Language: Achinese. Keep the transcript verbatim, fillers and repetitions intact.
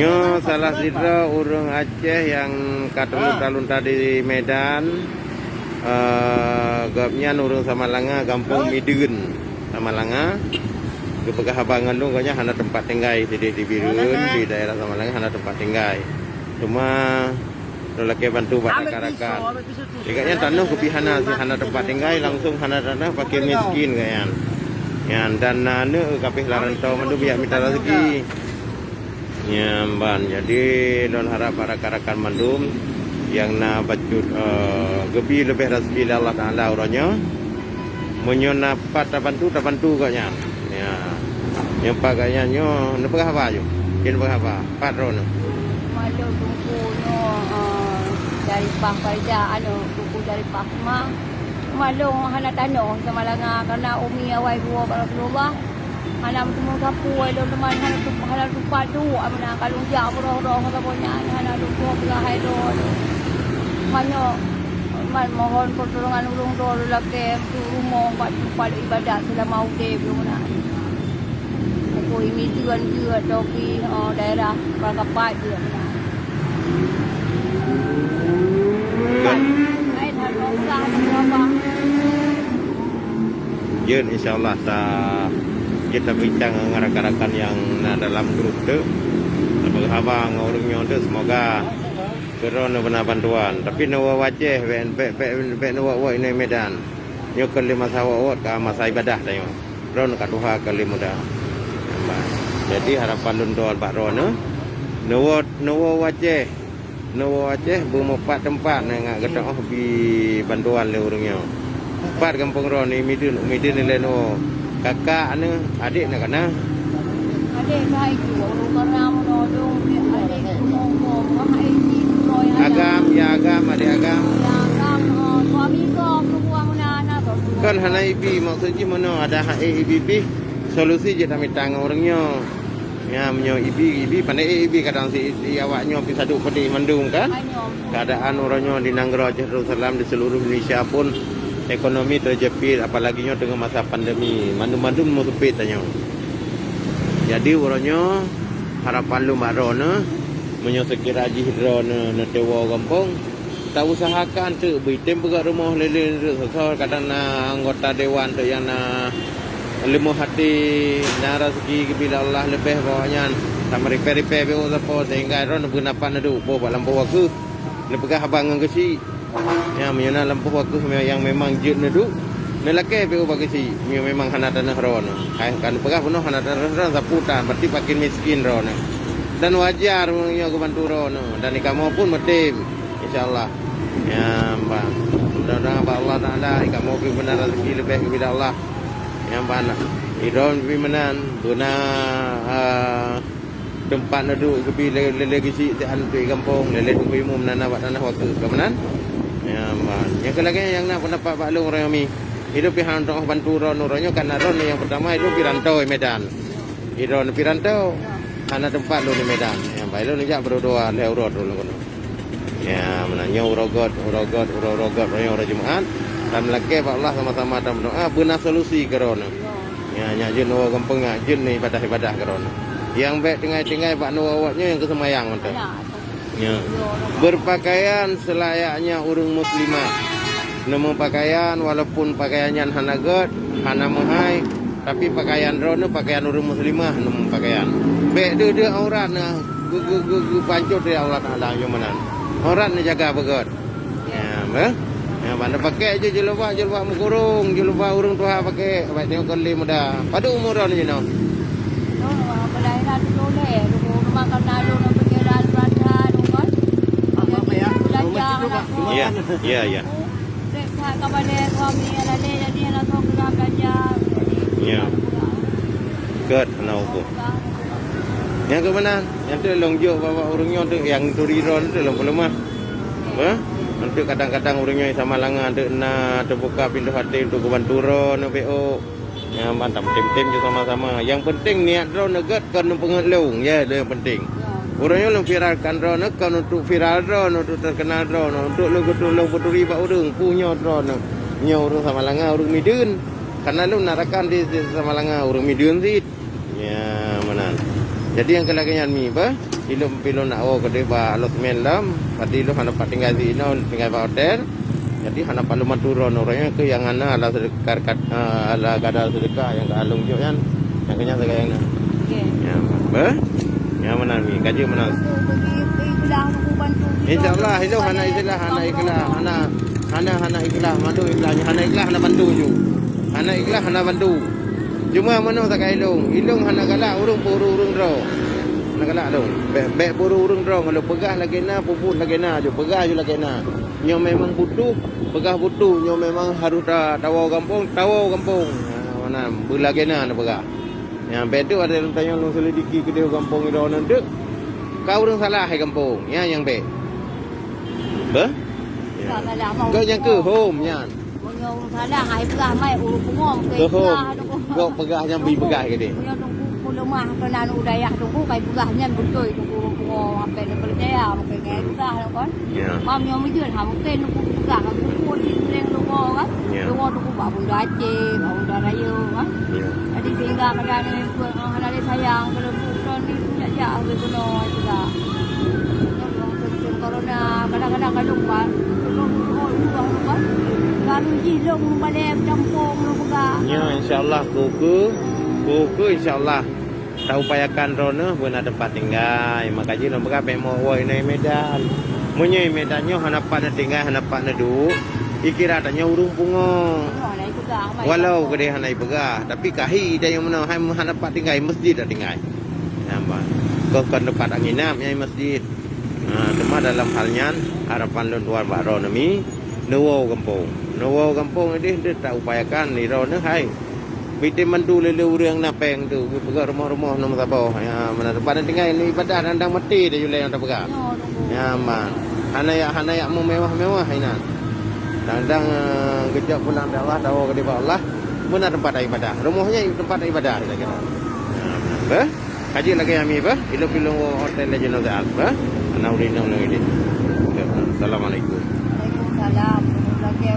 Nyoe salah sidroe ureuëng Aceh nyang ka teulunta-lunta di Medan. Eh, gobnyan ureuëng Samalanga, gampông Mideuen, Samalanga. Geupeugah haba ngon lôn, gobnyan hana teumpat tinggai sideh di Bireuen, di daerah Samalanga hana teumpat tinggai. Cuma lôn lakée bantu bak rakan-rakan. Di gobnyan tanoh keupi hana, hana teumpat tinggai, langsung hana tanoh, fakir miskin gobnyan. Nyan, dan na aneuk ka pih lam rantau mandum, jak mita raseuki. Nyan ban. Jadi lôn harab bak rakan-rakan mandum nyang na bacut, eh, geubi leubeh raseuki lé Allah Taala uroe nyoe. Meunyoe na pat tabantu, tabantu gobnyan. Ya. Nyang pat gobnyan nyoe neupeugah haba ju. Jeuet neupeugah haba. Pat droeneuh. Maklum Teungku nyoe, eh, dari Bah Faizah, anu, Teungku dari Bah Hikmah. Maklum hana tanoh Samalanga, karena umi awai dua bak Rasulullah. Hana meuteumé sapeue lôn teuma, hana tup-, hana tupat duek, meunan ka lôn jak meurôh-rôh saboh nyan, hana lôn tuwoe peugah hai droe lôn. Meunyoe, man mohon pertolongan ulôn droe lôn lakée untuk rumoh bak teumpat ibadat seulama udeb lôn meunan. Pukul lima tuan jeuet, tapi, oh, daerah Bangkapat jeuet meunan. Kan. Laén hana peugah, hana peugah. Jeuet, insya Allah, ta-, jeuet tabincang ngon rakan-rakan nyang na dalam grup tu. Tapeugah haba ngon ureuëng nyoe tu, semoga keudroe neubeuna bantuan. Tapi neuwoe u Aceh, bék, bék, bék, bék neuwoe-woe inoe Medan. Nyoe kon lé masa woe-woe, ka masa ibadah tanyoe. Droeneuh ka tuha kon lé muda. Jadi harapan lôn droe bak droeneuh, neuwoe, neuwoe u Aceh. Neuwoe Aceh beumeupat teumpat na ngat geutanyoe bi bantuan lé ureuëng nyoe. Pat gampông droeneuh, Mideuen, Mideuen ilée neuwoe. Kakak neuh, adék neuh ka na? Adék ka itu, ureuëng ka na meunoe dong, adék meunoe, meunoe, meunoe, hai itu, meunoe, ya. Agam, ya agam, adék agam. Ya agam, oh, suami kau, perempuan mana, anak kau, perempuan. Kan hana ibi, maksud jih meunoe, ada hai ibi pih, solusi jeuet tamita ngon ureuëng nyoe. Nyan, meunyoe ibi, ibi, pandai ibi kadang si, si awak nyoe pih saduek pedih mandum kan. Keadaan uroe nyoe di nanggroe Yerusalem, di seluruh Indonesia pun ekonomi terjepit, apalagi nyoe teungoh masa pandemi, mandum-mandum meuseupet tanyoe. Jadi uroe nyoe harapan lôn bak droeneuh, meunyoe seukira jih droeneuh neuteuwoe gampông, tausahakan teuk beuitem peugöt rumoh lé-lé soe-soe, kadang na anggota dewan teuk nyang na leumoh até, na raseuki geubri lé Allah leubeh bak awaknyan, tameuripée-ripée beu sapo sehingga droeneuh beuna pat neuduek boh bak lampôh wakeuh. Neupeugah haba ngon geuchik. Nyan, meunyoe na lampôh wakeuh nyang memang jeuet neuduek, neulakée beu bak geuchik. Meunyoe memang hana tanoh droeneuh, hai ka neupeugah bunoe hana tanoh droeneuh, sapeue tan, berarti fakir miskin droeneuh. Dan wajar meunyoe geubantu droeneuh, dan di kamoe pun meutem. Insya Allah. Ya, bah. Mudah-mudahan bak Allah Taala, kamoe pih beuna raseuki leubeh geubri lé Allah. Ya, bah. Idong pih meunan, beuna, ah, teumpat neuduek geubri lé, lé, lé geuchik siat di gampông, lé, lé teungku imum nan bak tanoh wakeuh. Ka meunan? Ya, bah. Nyang keu lagée nyang na peundapat bak lôn uroe nyoe mi. Idong pih han teuoh bantu droeneuh uroe nyoe, karena droeneuh nyang peurtama idong pih rantau Medan. Idong pih rantau. Hana teumpat lôn di Medan. Ya, bah, lôn jak beudoa lhée uroe lôn keunoe. Ya, meunan nyoe uroe göt, uroe göt, uroe, uroe göt, uroe, uroe Jumat. Tameulakée bak Allah sama-sama tameudoa beuna solusi keu droeneuh. Ya, nyak jeuet neuwoe gampông, nyak jeuet neuibadah-ibadah keu droeneuh. Nyang bék tinggai-tinggai bak neuwoe awak nyoe nyang keu seumayang mantong. Ya. Berpakaian selayaknya ureuëng muslimah. Neumeupakaian walaupun pakaian nyan hana göt, hana meuhai, tapi pakaian droeneuh pakaian ureuëng muslimah neumeupakaian. Bék deuh-deuh aurat neuh geu-, geu-, geu-, geupancot lé Allah Taala nyoe meunan. Aurat neujaga beugöt. Ya, beh? Ya, ban neupaké jih jilbab, jilbab meukurong, jilbab ureuëng tuha paké, bék teuka lé muda. Padub umu droeneuh jinoe? Droeneuh, belahiran tujoh lé, dua puluh lima kan lalu, nang pikiran beurata, dong kan? Jadi, belajar, anak. Ya, ya, ya. Dek that ka balèe suami, aneuk lé jadi aneuk soe geura belajar. Ya. Kat hana ukur. Nyang keu meunan, nyang teuk lôn jok bak ureueng nyoe teuk nyang turi droe teuk lôn peuleumah. Bah, enteuk kadang-kadang ureueng nyoe sama langa teuk na teubuka pintoe até untuk geubantu droe neuh B O. Nyan ban tam tem-tem jeuet sama-sama. Nyang penting niat droeneuh gèt kon neupeungeut lôn, ya, lôn nyang penting. Uroe nyoe lôn viralkan droeneuh kon untuk viral droeneuh, untuk terkenal droeneuh, untuk lôn geutulông peuturi bak ureueng, peue nyoe droeneuh. Nyoe ureueng Samalanga, ureueng Mideuen. Karena lôn na rakan di, di Samalanga, ureueng Mideuen cit. Ya, meunan. Jadi nyang keu lagèe nyan mi, bah. Ilôn pih lôn nak woe keudeh bak alosmen lom, tapi lôn hana pat tinggai di inoe, tinggai bak hotel. Jadi hana pat lôn bantu droeneuh, droeneuh keuh nyang hana ala seudeukah, kat-, eh, ala gada seudeukah nyang ka lôn jok nyan. Nyang keunyan sagai nyan. Okey. Ya, beh? Ya, meunan mi, ka jeuet meunan. Untuk bagi, bagi gelah untuk bantu kita. Insya Allah, ilôn hana ikhlas, hana ikhlas, hana, hana, hana ikhlas, mandum ikhlas, hana ikhlas, hana bantu ju. Hana ikhlas, hana bantu. Cuma meunoe sagai ilôn, ilôn hana galak ureueng peuureueng-ureueng droe. Hana galak lôn. Bèk, bèk peuureueng-ureueng droe, ngon lôn peugah lagèe na, peubuet lagèe na ju, peugah ju lagèe na. Nyoe memang butuh, peugah butuh, nyoe memang harôh ta-, tawoe gampông, tawoe gampông. Ha, meunan, beulagèe na neupeugah. Nyan bèk teuk ada lôn tanyong lôn selidiki keudeh gampông droeneuh teuk. Ka ureueng salah hai gampông, nyan nyang bèk. Beh? Ya. Ka salah, mau. Keu nyang keu hom nyan. Meunyoe ureueng salah, hai peugah mai ureueng pungo, mungken keu hom. Peugah tu. Keu peugah nyang bi peugah keudeh. Meunyoe Teungku peuleumah keunan u dayah Teungku, kai peugah nyan beutôi Teungku ureueng pungo, sampai neupeucaya, mungken ngai peugah tu kan. Ya. Mam nyoe meujeuet, ha, mungken Teungku peugah, kan Teungku di Suleng Lungo kan. Ya. Lungo Teungku bak Bunda Aceh, bak Bunda Rayeuk kan. Ya. Jadi sehingga kadang ni, eh, hana lé sayang, kalau bukan ni, jak-jak habéh keunoe juga. Corona, kadang-kadang kadang bukan, belum, oh, bukan, bukan. Baru jih lom balai gampông, lom peugah. Ya, insya Allah, keu keu, keu keu, insya Allah. Taupayakan droeneuh beuna teumpat tinggai. Maka jih lôn peugah bèk meuwoe inoe Medan. Meunyoe Medan nyoe hana pat neutinggai, hana pat neuduek, ikira tanyoe ureueng pungo. Nyoe hana ipeugah, mai Walau gampông. Keudeh hana ipeugah, tapi kahi tanyoe meunoe hai hana pat tinggai, masjid dak tinggai. Nyan ban. Kon, kon teumpat nginap, nyan masjid. Ha, teuma dalam hal nyan, harapan lôn tuan bak droeneuh mi, neuwoe gampông. Neuwoe gampông ideh, deuh taupayakan di droeneuh hai. Bitem bantu lé-lé ureueng na péng tu, geupeugah rumoh-rumoh nyoe meusaboh. Ya, meunan teumpat na tinggai lé ibadah dan dang maté dah julai nyang tapeugah. Nyoe, nunggu. Ya, man. Hana yak, hana yak meumewah-mewah inan. Dang-dang, eh, geujok pulang bak Allah, tawoe keudeh bak Allah. Meunan teumpat ibadah. Rumoh nyan teumpat ibadah, kira-kira. Ya, man. Beh? Ka jeuet lagèe nyan mi, beh? Ilôn pih lôn woe hotel lé jinoe saat, beh? Ana ureueng inong lagèe nyan. Oke, assalamualaikum. Waalaikumsalam. Lagèe